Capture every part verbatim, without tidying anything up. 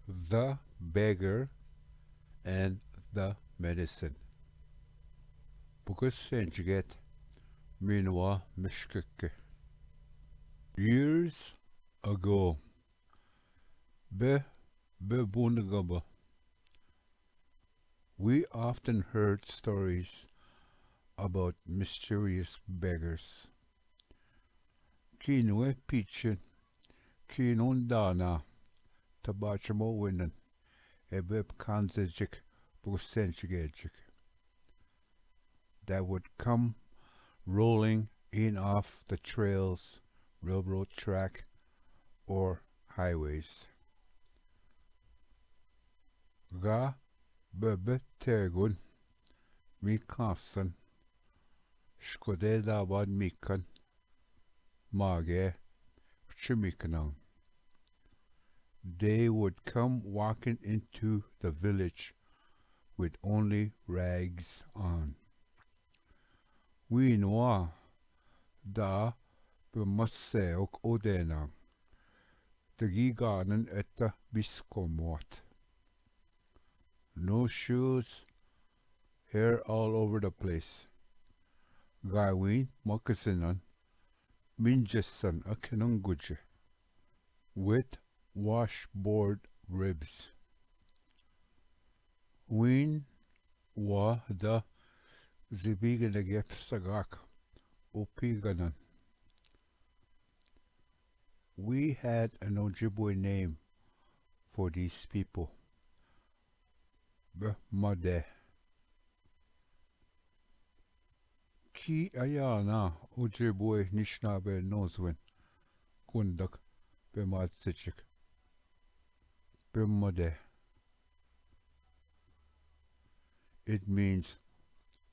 The Beggar and the Medicine. Pukos senjget minwa mishkeke. Years ago, be be bunagaba. We often heard stories about mysterious beggars. Ki nuwe piche, ki nundana, tabachamo winan, ebe kanzejik, busenjigejik. That would come rolling in off the trails, railroad track, or highways. Ga bebetegun mi kasan, shkodeda bad mikan, mage chimiknan. They would come walking into the village with only rags on. Wi noa da be maseok odena, the giganen etta biskomot. No shoes, hair all over the place. Gaiwin moccasinan, minjesan akenonguje, with washboard ribs. Win wa da zibigenegepsagak upiganan. We had an Ojibwe name for these people. Bmade. Ki ayana Ojibwe Nishnabe Nozwen, Kundak Bematsechik. Bmade. It means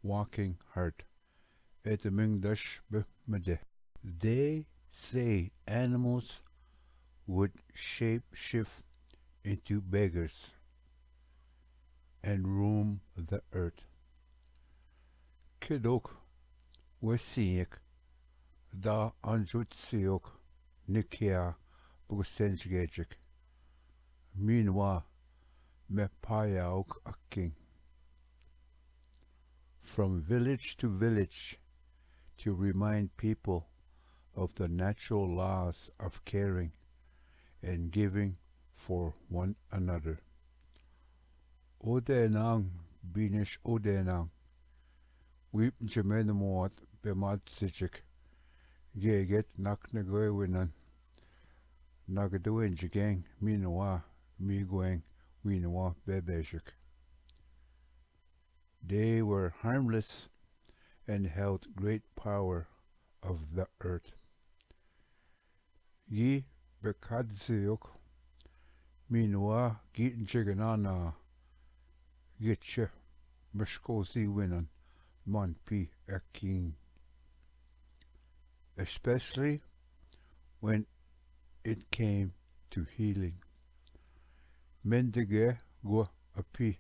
walking hard. Etemengdash bmade. They say animals would shape shift into beggars and roam the earth. Kidok wesiek da anjutsiok nikia busenjgejik. Minwa me payaok aking. From village to village to remind people of the natural laws of caring and giving for one another. Odenang, binish odenang. Wip jemenemoat bematsijik. Geget naknegoewinan. Nagdewenjigeng minwa migweng winwa bebejik. They were harmless and held great power of the earth. Gi bekadziok minwa gi njegenana giche mashkoziwinan man pi ekin. Especially when it came to healing. Mendege go api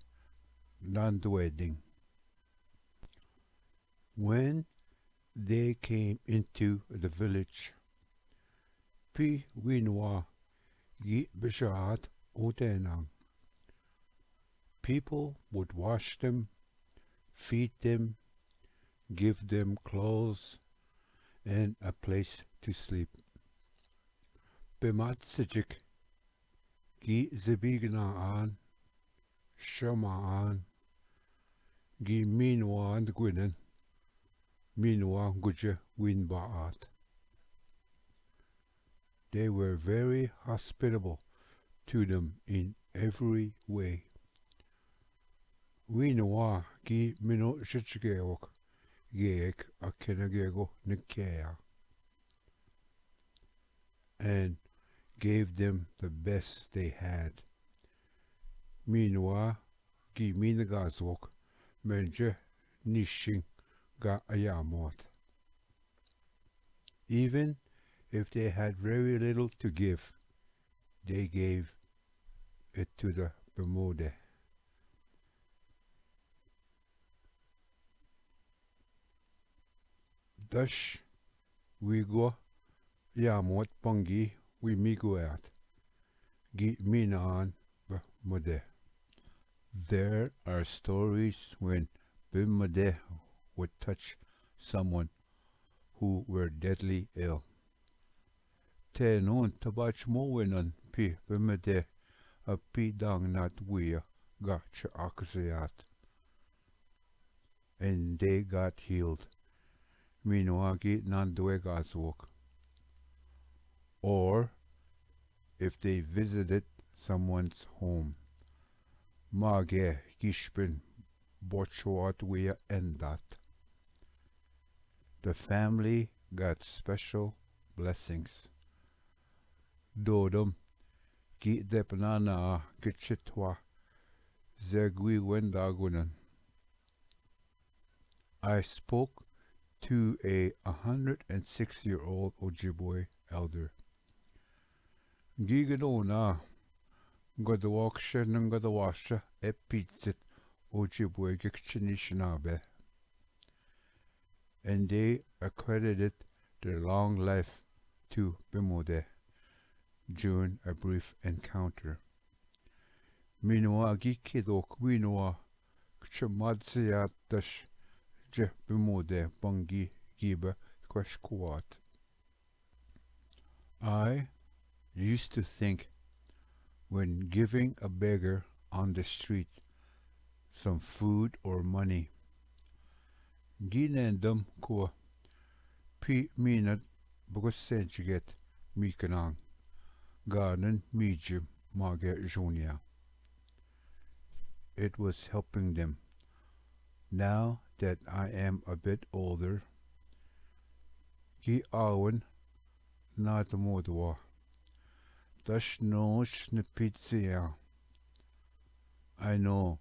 nandweding. When they came into the village, pi winwa gi bejat utenang. People would wash them, feed them, give them clothes, and a place to sleep. Bematsijik gi zibigna an, shoma an, gi minwa ndgwinen, minwa nguje winba at. They were very hospitable to them in every way. Wi nuwa gi mino shichgeok geek a kenegego nikea, and gave them the best they had. Meanwhile, gi minegazwok menje nishing ga ayamot. Even if they had very little to give, they gave it to the Bermuda. Dash wi go ya mot pangi wi mi go at. Gi mi naan ba Bimode. There are stories when Bimode would touch someone who were deadly ill. Te nun tabaxhmowe nan pi Bimode a pi dang nat wia ga che akseat. And they got healed. Minwa gi nandwe gazwok. Or if they visited someone's home, mage gishpin bochwat wia endat. The family got special blessings. Dodom ki depnana gechitwa zegwi wendagunan. I spoke to a 106 year old Ojibwe elder. Ngi gno na ngodwakxa ne ngodwasha e pizit Ojibwe gikchini shnabe. And they accredited their long life to Bimode during a brief encounter. Minwa gi kidok winwa kchamatsya tash je Bimode bangi gibe kwashkwat. I used to think when giving a beggar on the street some food or money, gi ne ndam kuwa pi minat bgosenchiget mi knan ganan mi jim mage junia. It was helping them. Now that I am a bit older, gi awan na tmudwa. Tash nosh ne pizia. I know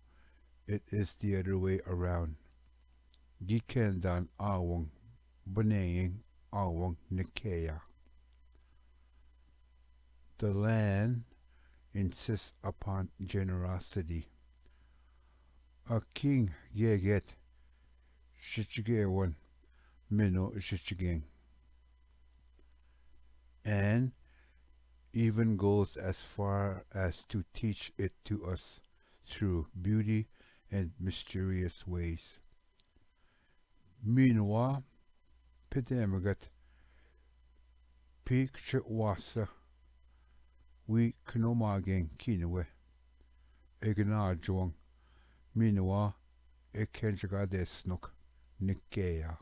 it is the other way around. Gi kendan awang bneying awang nekeya. The land insists upon generosity. A king yeget shichgewan mino shichgen. And even goes as far as to teach it to us through beauty and mysterious ways. Minwa pedemegat pikche wasa wi knomagen kinwe egna juang minwa e kenjagadesnok nikea.